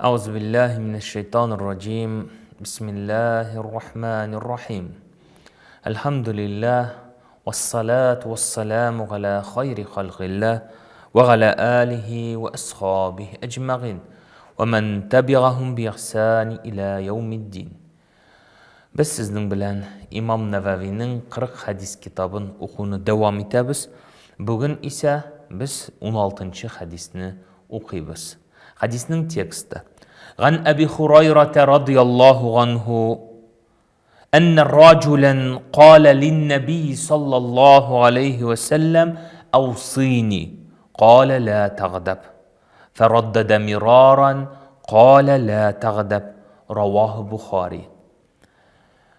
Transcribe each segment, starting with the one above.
Әгъузу биллаһи минәш-шәйтанир раҗим. Бисмиллаһир рахманир рахим. Әлхәмдүлиллаһ, вассалату вассаламу галя хайри халкиллаһ ва галя алихи ва асхабихи әҗмәгыйн ва ман табигаһум би ихсани иля яумиддин. Без сезнең белән Имам Нәвәвинең 40 хәдис китабын укуны дәвам итәбез. Бүген исә без 16 хәдисне укыйбыз. Хәдиснең тексты. Ган Әби Хурайрата радияллаһу ганһу әннә раҗулән калә линнәби саллаллаһу алейһи вә сәлләм әүсыйни калә лә тәгъдәб фәрәддәдә мираран калә лә тәгъдәб раваһу Бухари.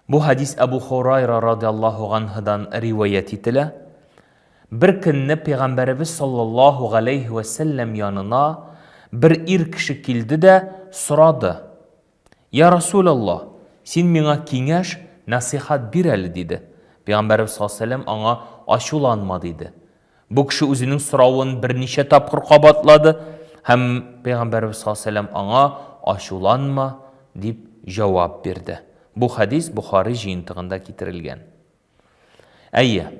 Бу хәдис Әбу Хурайра радиаллаһу ганһудан риваять ителә. Бер көнне Пәйгамбәребез саллаллаһу галәйһи вә сәлләм янына бер ир кеше килде дә сорады. Я Расулаллаһ, син миңа киңәш, нәсыйхәт бир әле, диде. Пәйгамбәребез саллаллаһу галәйһи вә сәлләм аңа ачуланма, диде. Бу кеше үзенең соравын берничә тапкыр кабатлады һәм Пәйгамбәребез саллаллаһу алейһи аңа ачуланма дип җавап бирде. Бу хәдис Бухари җыентыгында китерелгән. Әйе.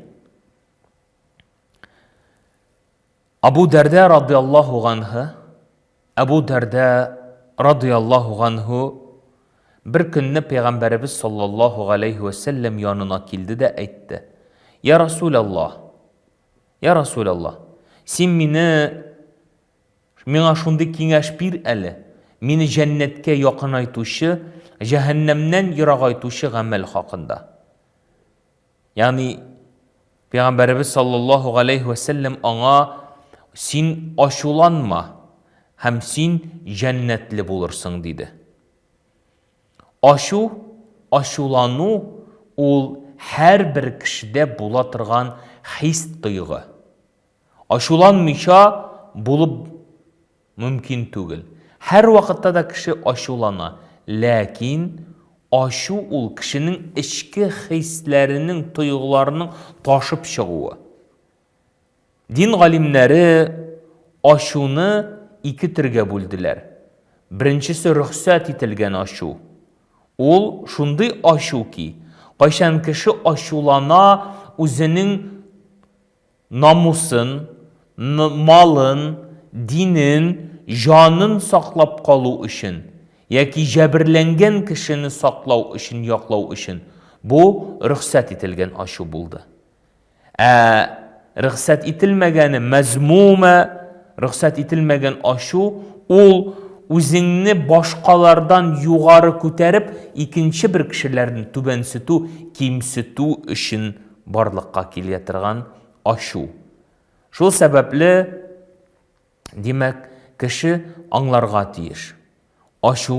Абу Дәрдә радиаллаһу ганһы, Абу Дәрдә радиаллаһу ганһу бер көнне Пәйгамбәребез саллаллаһу галәйһи вә сәлләм янына килде дә әйтте: "Я Расулаллаһ, я Расулаллаһ, син мине миңа шундый киңәш бир әле, мине җәннәткә якынайтучы, җәһәннәмнән ерагайтучы гамәл хакында." Ягъни Пәйгамбәребез саллаллаһу галәйһи вә сәлләм аңа син ачуланма һәм син җәннәтле булырсың диде. Ачу, ачулану ул һәрбер кешедә була торган хис тойгы. Ачуланмыйча булып мөмкин түгел. Һәрвакытта да кеше ачулана. Ләкин ачу ул кешенең эчке хисләренең, тойгыларының ташып чыгуы. Дин галимнәре ачуны ике төргә бүлделәр. Беренчесе рөхсәт ителгән ачу. Ул шундый ачу ки, кайчан кеше ачулана үзенең намусын, малын, динен, җанын саклап калу өчен яки җәберләнгән кешене саклау өчен, яклау өчен бу рөхсәт ителгән ачу булды. Ә рөхсәт ителмәгәне мәзмумә, рөхсәт ителмәгән ачу ул үзеңне башкалардан югары күтәреп, икенче бер кешеләрне түбәнсетү, кимсетү өчен барлыкка килә торган ачу. Шул сәбәпле, димәк, кеше аңларга тиеш. Ачу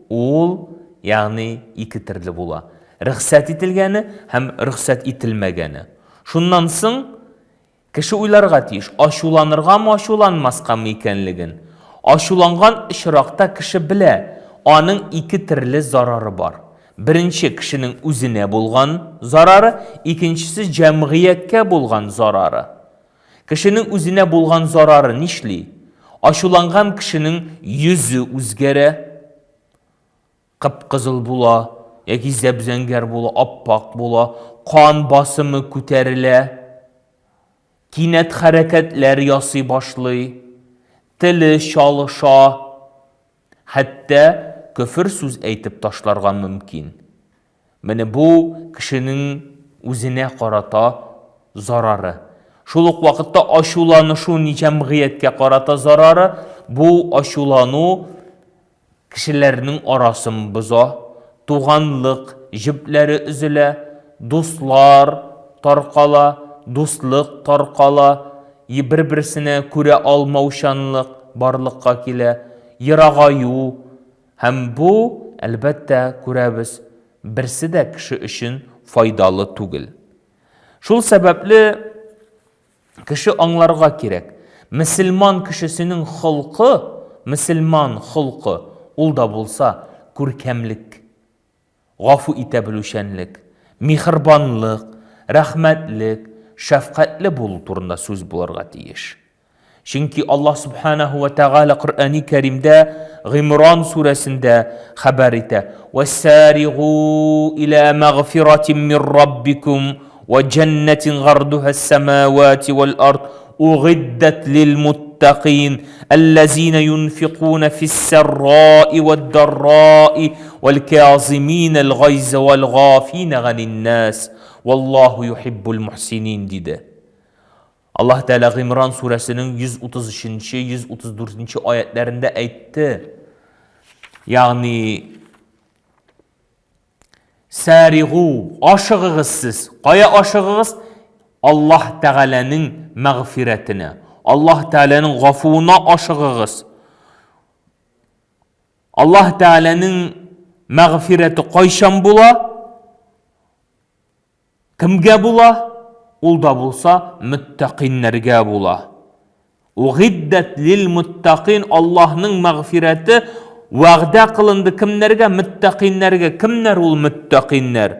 ул, ягъни ике төрле була. Рөхсәт ителгәне һәм рөхсәт ителмәгәне. Шуннан соң Кеше уйларга тиеш, ачуланыргамы, ачуланмаскамы икәнлеген. Ачуланган очракта кеше белә, аның ике төрле зарары бар. Беренче, кешенең үзенә булган зарары, икенчесе, җәмгыятькә булган зарары. Кешенең үзенә булган зарары нишли? Ачуланган кешенең йөзе үзгәрә. Кып-кызыл була, яки зәп-зәңгәр була, ап-ак була, кан басымы күтәрелә, кинәт хәрәкәтләр ясый башлый, теле чалыша, хәтта көфер сүз әйтеп ташларга мөмкин. Менә бу кешенең үзенә карата зарары. Шул ук вакытта ачуланышу ни җәмгыятькә карата зарары, бу ачулану Кешеләрнең арасын боза, туганлык җепләре өзелә, дуслар таркала, дуслык таркала, бер-берсенә күрә алмаучанлык барлыкка килә, ерагаю. Һәм бу, әлбәттә, күрәбез, берсе дә кеше өчен файдалы түгел. Шул сәбәпле Кеше аңларга кирәк. Мөселман кешесенең холкы, мөселман холкы, ул да булса күркәмлек, гафу итә белүчәнлек, миһербанлык, рәхмәтлек, шәфкатьле булу турында сүз булырга тиеш. Чөнки Аллаһ Субханаһу ва Тәгалә Коръәни Кәримдә Гыймран сүрәсендә хәбәр итә: "Вассаригу иля мәгъфиратин мир раббикум ва җәннәтин гардуһа ас-самавати вал ард угиддат лил муттакин аллазина юнфикуна фис-сарраи вад-дарраи вал казимина аль-гайза вал гафина ганин нас валлаһу юхиббул мухсинин" диде. Аллаһ Тәгалә Гыймран сүрәсенең 133-нче, 134-нче аятләрендә әйтте. Ягъни Сәригу, ашыгыгыз сез. Кая ашыгыгыз? Аллаһ Тәгаләнең мәгъфирәтенә, Аллаһ Тәгаләнең гафуына ашыгыгыз. Аллаһ Тәгаләнең мәгъфирәте кайчан була? Кемгә була? Ул да булса мөттәкыйннәргә була. Угиддәт лил мөттәкыйн Аллаһның мәгъфирәте вәгъдә кылынды кемнәргә? Мөттәкыйннәргә. Кемнәр ул мөттәкыйннәр?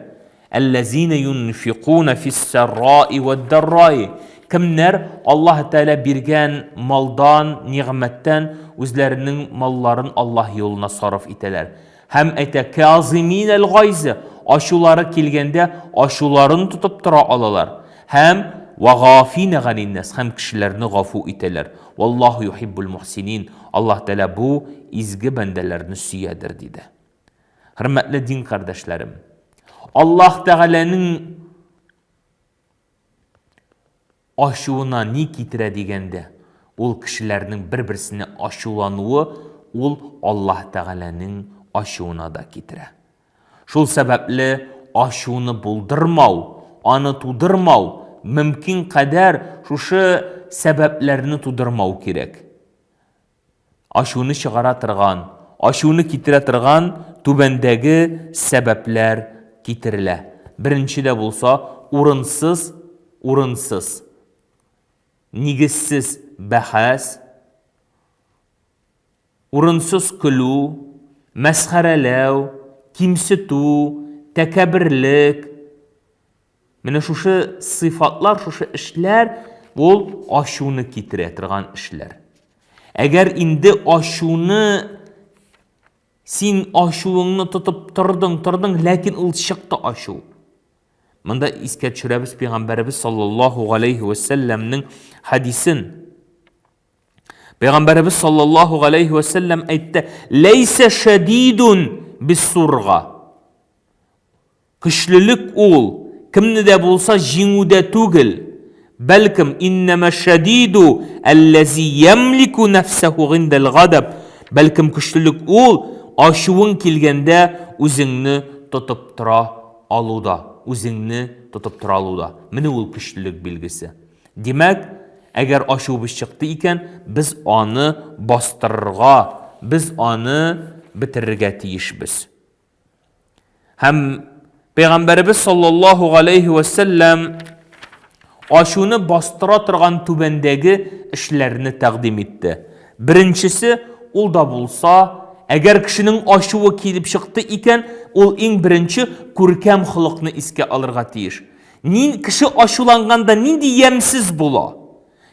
Әлләзина юнфикуна фиссарраи вәд-дарраи. Кемнәр Аллаһ Тәгалә биргән малдан, нигъмәттән үзләренең малларын Аллаһ юлына сарыф итәләр. Һәм әйтә, Кәазимин әл-гайзы, ачулары килгәндә ачуларын тотып тора алалар. Һәм вәгафина ганиннас, һәм кешеләрне гафу итәләр. Валлаһу юхиббул мухсинин, Аллаһ Тәгалә бу изге бәндәләрне сөядер, диде. Хөрмәтле дин кардәшләрем, Аллаһ Тәгаләнең Ачуына ни китерә дигәндә, ул кешеләрнең бер-берсенә ачулануы ул Аллаһ Тәгаләнең ачуына да китерә. Шул сәбәпле ачуны булдырмау, аны тудырмау, мөмкин кадәр шушы сәбәпләрне тудырмау кирәк. Ачуны чыгара торган, ачуны китерә торган түбәндәге сәбәпләр китерелә. Беренче дә булса, урынсыз, урынсыз, нигезсез бәхәс, урынсыз көлү, мәсхәрәләү, кимсетү, тәкәбберлек. Менә шушы сыйфатлар, шушы эшләр ул ачуны китерә торган эшләр. Әгәр инде ачуны син ачуыңны тотып тордың, тордың, ләкин ул чыкты ачу. Монда искә төшерәбез пәйгамбәребез саллаллаһу галәйһи вә сәлләмнең хәдисен. Пәйгамбәребез саллаллаһу галәйһи вә сәлләм әйтте: "Ләйсә шәдидун биссурга". Көчлелек ул, кемне дә булса җиңүдә түгел, бәлкем, иннәмәш-шәдиду әлләзи ямлику нәфсәһу гыйндәл гадаб, бәлкем көчлелек ул, ачуың килгәндә үзеңне тотып тора алуда, үзеңне тотып тора алуда. Менә ул көчлелек билгесе. Димәк, әгәр ачуыбыз чыкты икән, без аны бастырырга, без аны бетерергә тиешбез. Һәм Пәйгамбәребез саллаллаһу галәйһи вә сәлләм ачуны бастыра торган түбәндәге эшләрне тәкъдим итте. Беренчесе, ул да булса, әгәр кешенең ачуы килеп чыкты икән, ул иң беренче күркәм холыкны искә алырга тиеш. Нин кеше ачуланганда нинди ямьсез була?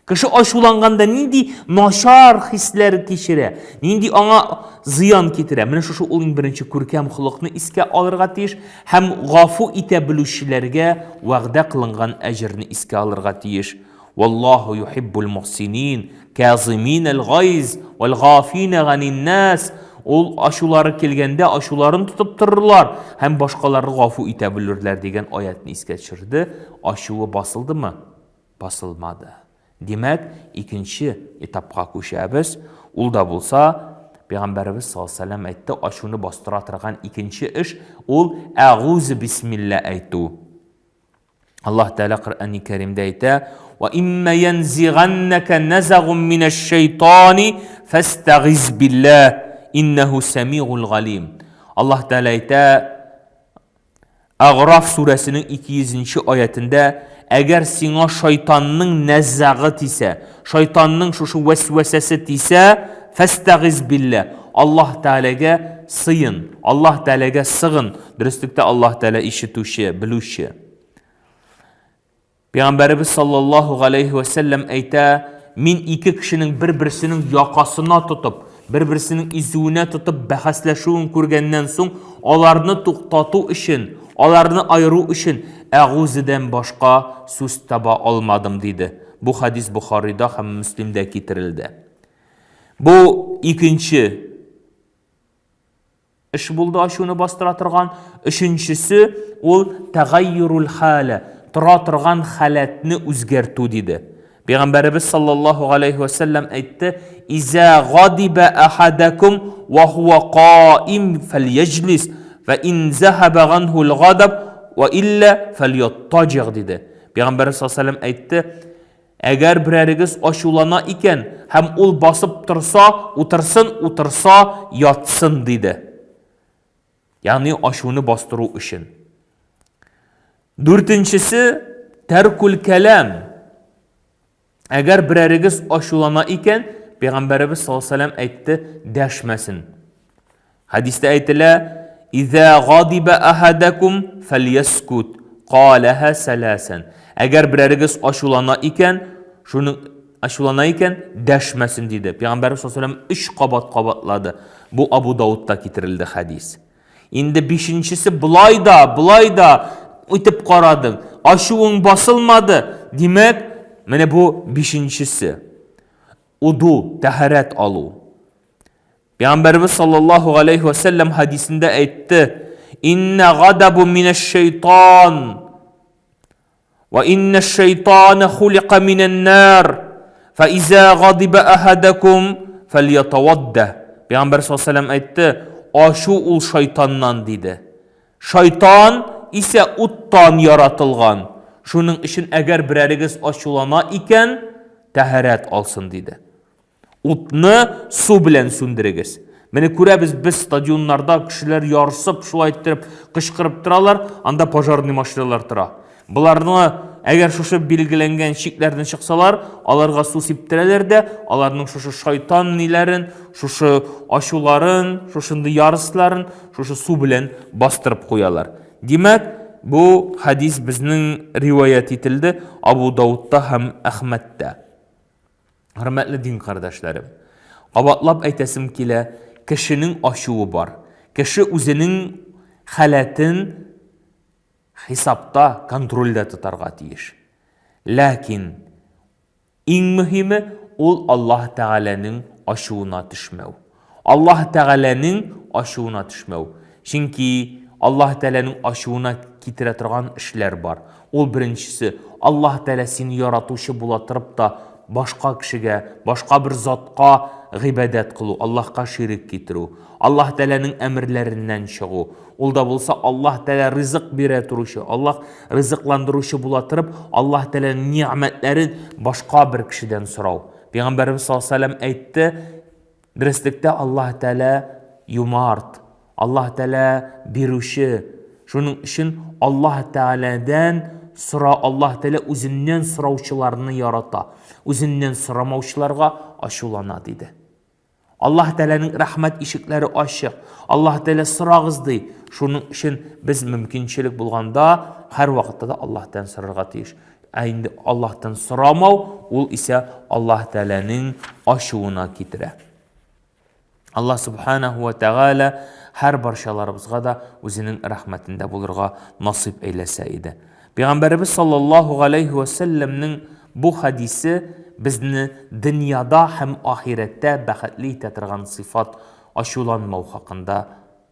Кеше ачуланганда нинди начар хисләр кичерә, нинди аңа зыян китерә. Менә шушы ул иң беренче күркәм холыкны искә алырга тиеш һәм гафу итә белүчеләргә вәгъдә кылынган әҗерне искә алырга тиеш. Валлаһу юхиббул мухсинин, казимин аль-гайз, вал гафина ганин нас. Ул ачулары килгәндә ачуларын тотып торырлар һәм башкаларны гафу итә белерләр дигән аятны искә төшерде. Ачуы басылдымы? Басылмады. Димәк, икенче этапка күчәбез. Ул да булса, Пәйгамбәребез саллаллаһу алейһи вәсәлләм әйтте, ачуны бастыра торган икенче эш ул әгуз бисмилла әйтү. Аллаһ Тәгалә Коръәни Кәримдә әйтә: "Ва имма янзиганнака назагун минәш-шайтани фастагиз биллаһ, иннәһу самигул галим." Аллаһ Тәгалә әйтә, Әгъраф сүрәсенең 200 нче аятендә, Әгәр сиңа шайтанның нәззагы тисә, шайтанның шушы вәсвәсәсе тисә, фәстәгиз биллә, Аллаһ Тәгаләгә сыен, Аллаһ Тәгаләгә сыгын, дөреслектә Аллаһ Тәгалә ишетүче, белүче. Пәйгамбәребез саллаллаһу галәйһи вә сәлләм әйтә, Мин ике кешенең бер-берсенең якасына тотып, бер-берсенең изүенә тотып бәхәсләшүен күргәннән соң, аларны туктату өчен, аларны аеру өчен әгузедән башка сүз таба алмадым, диде. Бу хәдис Бохарида һәм Мөслимдә китерелде. Бу икенче эш булды ачуны бастыра торган. Өченчесе ул тәгайюрул халә, тора торган халәтне үзгәртү диде. Пәйгамбәребез саллаллаһу алейхи ва сәлләм әйтте: "Иза гадиба ахадакум ва хува каим фальяҗлис, фа ин захаба ганху ал-гадаб ва илла фальяттаҗиг" диде. Пәйгамбәребез саллаллаһу алейхи ва сәлләм әйтте: Әгәр берәрегез ачулана икән һәм ул басып торса, утырсын, утырса, ятсын, диде. Ягъни ачуны бастыру өчен. Дүртенчесе, тәркүл кәлам. Әгәр берәрегез ачулана икән, Пәйгамбәребез саллаллаһу алейһи ва әйтте, дәшмәсен. Хәдистә әйтелә, Иза гадиба ахадакум фальяскут, калаһа саласан. Әгәр берәрегез ачулана икән, шуның ачулана икән, дәшмәсен диде. Пәйгамбәрбез саллаллаһу алейһи ва өч кабат кабатлады. Бу Абу Даудта китерелде хәдис. Инде бишенчесе болай да, болай да үтеп карадың. Ачуың басылмады. Димәк, менә бу бишенчесе. Уду, тәһарәт алу. Пәйгамбәребез саллаллаһу галәйһи вә сәлләм хәдисендә әйтте: "Инна гадабу минәш шайтан ва инна шайтана хулика минән нар фа иза гадиба ахадакум фальятавадда". Пәйгамбәр саллаллаһу галәйһи вә сәлләм әйтте: "Ачу ул шайтаннан" диде. Шайтан исә уттан яратылган. Шуның өчен әгәр берәрегез ачулана икән, тәһарәт алсын диде. Утны су белән сүндерегез. Менә күрәбез без стадионнарда кешеләр ярсып, шулай иттереп кычкырып торалар, анда пожарный машиналар тора. Боларны әгәр шушы билгеләнгән чикләрдән чыксалар, аларга су сиптерәләр дә, аларның шушы шайтан ниләрен, шушы ачуларын, шушындый ярысларын шушы су белән бастырып куялар. Димәк, бу хәдис безнең риваять ителде Абу Даудта һәм Әхмәдтә. Хөрмәтле дин кардәшләрем, кабатлап әйтәсем килә, кешенең ачуы бар. Кеше үзенең халәтен хисапта, контрольдә тотарга тиеш. Ләкин иң мөһиме ул Аллаһ Тәгаләнең ачуына төшмәү. Аллаһ Тәгаләнең ачуына төшмәү. Чөнки Аллаһ Тәгаләнең ачуына китерә торган эшләр бар. Ул беренчесе, Аллаһ Тәгалә сине яратучы була торып та, башка кешегә, башка бер затка гыйбадәт кылу, Аллаһка ширек китерү, Аллаһ Тәгаләнең әмерләреннән чыгу. Ул да булса Аллаһ Тәгалә ризык бирә торучы, Аллаһ ризыкландыручы була торып, Аллаһ Тәгаләнең нигъмәтләрен башка бер кешедән сорау. Пәйгамбәребез саллаллаһу алейһи ва сәлләм әйтте, Дөреслектә Аллаһ Тәгалә юмарт, Аллаһ Тәгалә бирүче. Шуның өчен Аллаһ Тәгаләдән сора, Аллаһ Тәгалә үзеннән сораучыларны ярата, үзеннән сорамаучыларга ачулана, диде. Аллаһ Тәгаләнең рәхмәт ишекләре ачык. Аллаһ Тәгалә сорагыз ди. Шуның өчен без мөмкинчелек булганда һәрвакытта да Аллаһтан сорарга тиеш. Ә инде Аллаһтан сорамау, ул исә Аллаһ Тәгаләнең ачуына китерә. Аллаһ Субханаху ва Тәгалә һәр барчаларыбызга да үзенең рәхмәтендә булырга насыйп әйләсә иде. Пәйгамбәребез саллаллаһу галәйһи ва сәлләмнең бу хадисе безне дөньяда һәм ахирәттә бәхетле итә торган сыйфат ачуланмау хакында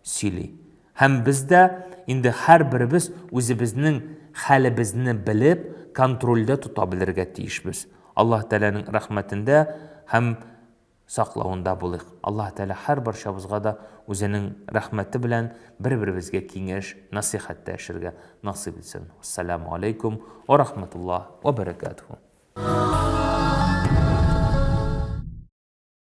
сөйли. Һәм без дә инде һәрберебез үзебезнең хәлебезне белеп, контрольдә тота белергә тиешбез. Аллаһ Тәгаләнең рәхмәтендә һәм саклавында булыйк. Аллаһ Тәгалә һәрбарчабызга да үзенең рәхмәте белән бер-беребезгә киңәш, нәсыйхәт тә эшергә насыйп итсен. Ассаламу алейкум ва рахматуллаһ ва баракатуху.